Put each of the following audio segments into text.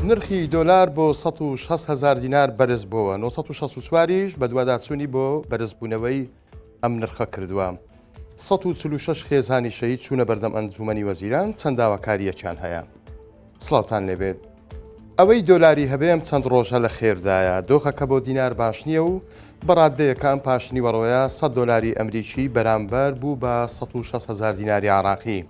نرخی دۆلار بۆ 160 هەزار دینار بەرز بۆوە، 964 یش بەدواداچوونی بۆ بەرزبوونەوەی ئەم نرخە کردووە. 146 خێزانی شەهید چوونە بەردەم ئەنجوومەنی وەزیران، چەند داواکارییەکیان هەیە. سڵاوتان لێبێت. ئەوەی دۆلاری هەبێ ئەم چەند ڕۆژە لە خێردایە. دۆخەکە بۆ دینار باش نییە و بە ڕاددەیەک ئەم پاشنیوەڕۆیە 100 دۆلاری ئەمریکی بەرامبەر بوو بە 160 هەزار دیناری عێراقی.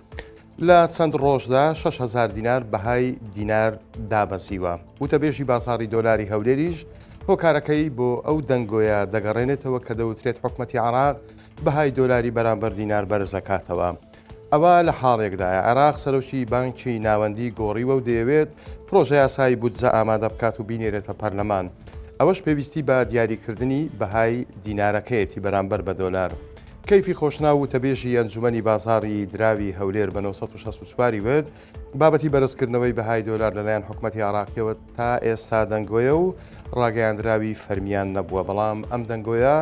لە چەند ڕۆژدا 6000 دینار بەهای دینار دابەزیوە. وتەبێژی بازاڕی دۆلاری هەولێریش هۆکارەکەی بۆ ئەو دەنگۆیە دەگەڕێنێتەوە کە دەوترێت حکومەتی عێراق بەهای دۆلاری بەرامبەر دینار بەرزەکاتەوە. ئەوە لە حاڵێکدایە عێراق سەرۆکی بانکی ناوەندی گۆڕیوە و دەیەوێت پرۆژەیاسای بودجە ئامادە بکات و بینێرێتە پەرلەمان. ئەوەش پێویستی بە دیاریکردنی بەهای دینارەکەیەتی بەرامبەر بە دۆلار. کەیفی خۆشناو وتەبێژی ئەنجومەنی بازاڕی دراوی هەولێر بە 964 ی وت، بابەتی بەرزکردنەوەی بەهای دۆلار لەلایەن حکومەتی عێراقیەوە تا ئێستا دەنگۆیە و ڕاگەیاندراوی فەرمیان نەبووە، بەڵام ئەم دەنگۆیە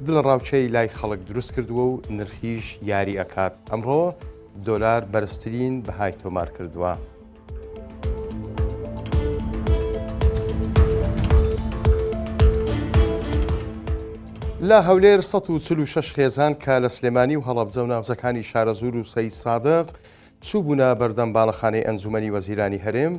دڵەڕاوکێی لای خەڵک دروست کردووە و نرخیش یاری ئەکات، ئەمڕۆ دۆلار بەرزترین بەهای تۆمار کردووە. لە هەولێر 146 خێزان کە لە سلێمانی و هەڵەبجە و ناوچەکانی شارەزوور و سەید سادق چووبوونە بەردەم باڵەخانەی ئەنجوومەنی وەزیرانی هەرێم،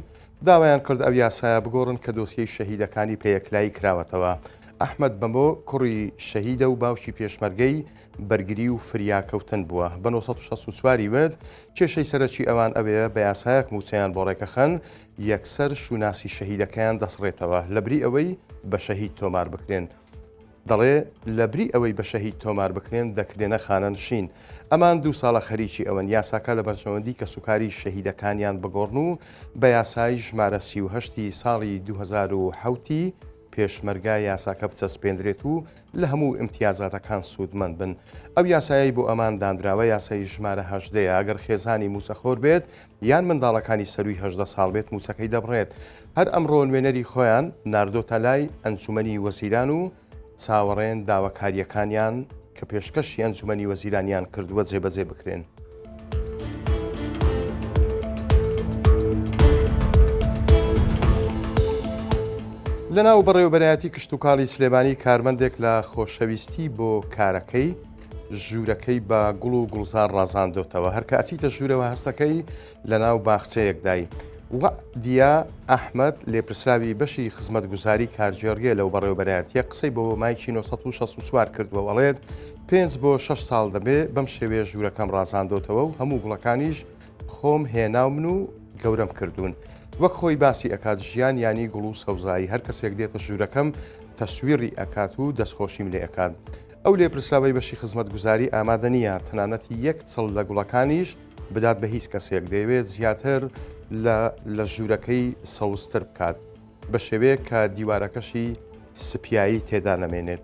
داوایان کرد ئەو یاسایە بگۆڕن کە دۆسیەی شەهیدەکانی پێ یەکلایی کراوەتەوە. ئەحمەد بەمۆ کوڕی شەهیدە و باوکی پێشمەرگەی بەرگری و فریاکەوتن بووە. بە 964 ی وت، کێشەی سەرەکی ئەوان ئەوەیە بە یاسایەک مووچەیان بۆ ڕێکەخەن، یەکسەر شوناسی شەهیدەکەیان دەسڕێتەوە، لەبری ئەوەی بە شەهید تۆمار بکرێن. دەڵێ، لەبری ئەوەی بە شەهید تۆمار بکرێن، دەکرێنە خانەنشین. ئەمان دوو ساڵە خەریکی ئەوەن یاساکە لە بەرژەوەندی کەسوکاری شەهیدەکانیان بگۆڕن و بە یاسای ژمارە 38 ی ساڵی 2007 ی پێشمەرگە یاساکە بچەسپێندرێت و لە هەموو ئیمتیازاتەکان سوودمەند بن. ئەو یاسایەی بۆ ئەمان دانراوە یاسای ژمارە 18 یە، ئەگەر خێزانی مووچەخۆر بێت یان منداڵەکانی سەرووی 18 ساڵ بێت مووچەکەی دەبڕێت. هەر ئەمڕۆ نوێنەری خۆیان ناردۆتە لای ئەنجومەنی وەزیران و چاوەڕێن داواکارییەکانیان کە پێشکەشی ئەنجومەنی وەزیرانیان کردووە جێبەجێ بکرێن. لەناو بەڕێوەبەرایەتی کشتوکاڵی سلێمانی کارمەندێک لە خۆشەویستی بۆ کارەکەی ژوورەکەی بە گوڵ و گوڵزار ڕازاندۆتەوە هەرکە ئەچیتە ژوورەوە هەستەکەی لەناو باخچەیەکدای. وەعدیە ئەحمەد، لێپرسراوی بەشی خزمەتگوزاری کارگێڕییە لەو بەڕێوەبەرایەتییە قسەی بۆ مایکی 964 کردووە و ئەڵێت، پێنج بۆ شەش ساڵ دەبێ بەم شێوەیە ژوورەکەم ڕازاندۆتەوە و هەموو گوڵەکانیش خۆم هێناومن و گەورەم کردوون. وەک خۆی باسی ئەکات ژیان یانی گوڵ و سەوزایی، هەر کەسێک دێتە ژوورەکەم تەسویڕی ئەکات و دەستخۆشیم لێ ئەکات. ئەو لێپرسراوەی بەشی خزمەتگوزاری ئامادە نییە تەنانەت یەک چڵ لە گوڵەکانیش بدات بە هیچ کەسێک، دەیەوێت زیاتر لە لە ژوورەکەی سەوزتر بکات بە شێوەیەک کە دیوارەکەشی سپیایی تێدا نەمێنێت.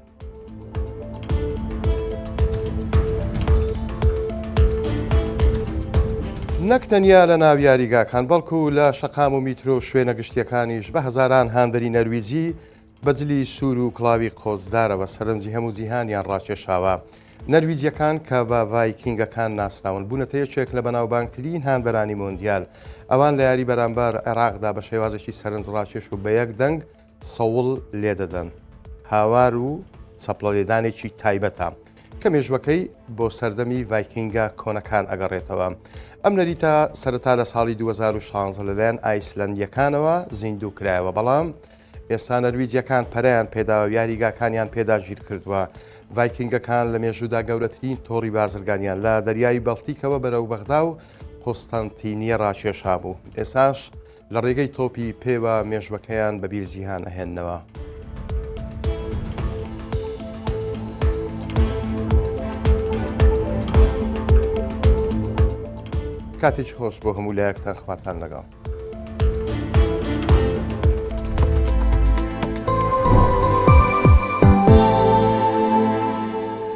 نەک تەنیا لە ناو یاریگاکان، بەڵکو لە شەقام و میترۆ و شوێنە گشتیەکانیش بە هەزاران هاندەری نەرویجی بە جلی سوور و کڵاوی قۆزدارەوە سەرنجی هەموو جیهانیان ڕاکێشاوە. نەرویجییەکان کە بە ڤایکینگەکان ناسراون، بوونەتە یەکێک لە بەناوبانگترین هاندەرانی مۆندیال. ئەوان لە یاری بەرامبەر عێراقدا بە شێوازێکی سەرنجڕاکێش و بە یەک دەنگ سەوڵ لێدەدەن. هاوار و چەپڵەلێدانێکی تایبەتە کە مێژووەکەی بۆ سەردەمی ڤایکینگە کۆنەکان ئەگەڕێتەوە. ئەم نەریتە سەرەتا لە ساڵی 2016 لەلایەن ئایسلەندییەکانەوە زیندوو کرایەوە، بەڵام ئێستا نەرویجیەکان پەرەیان پێداوە و یاریگاکانیان پێداگیر کردووە. ڤایکینگەکان لە مێژوودا گەورەترین تۆڕی بازرگانیان لە دەریای بەڵتیکەوە بەرەو بەغدا و قوستەنتینیە ڕاکێشابوو. ئێستاش لە ڕێگەی تۆپی پێوە مێژوەکەیان بە بیر جیهان ئەهێننەوە. کاتێکی خۆش بۆ هەموو لایەکتان خواتان لەگەڵ.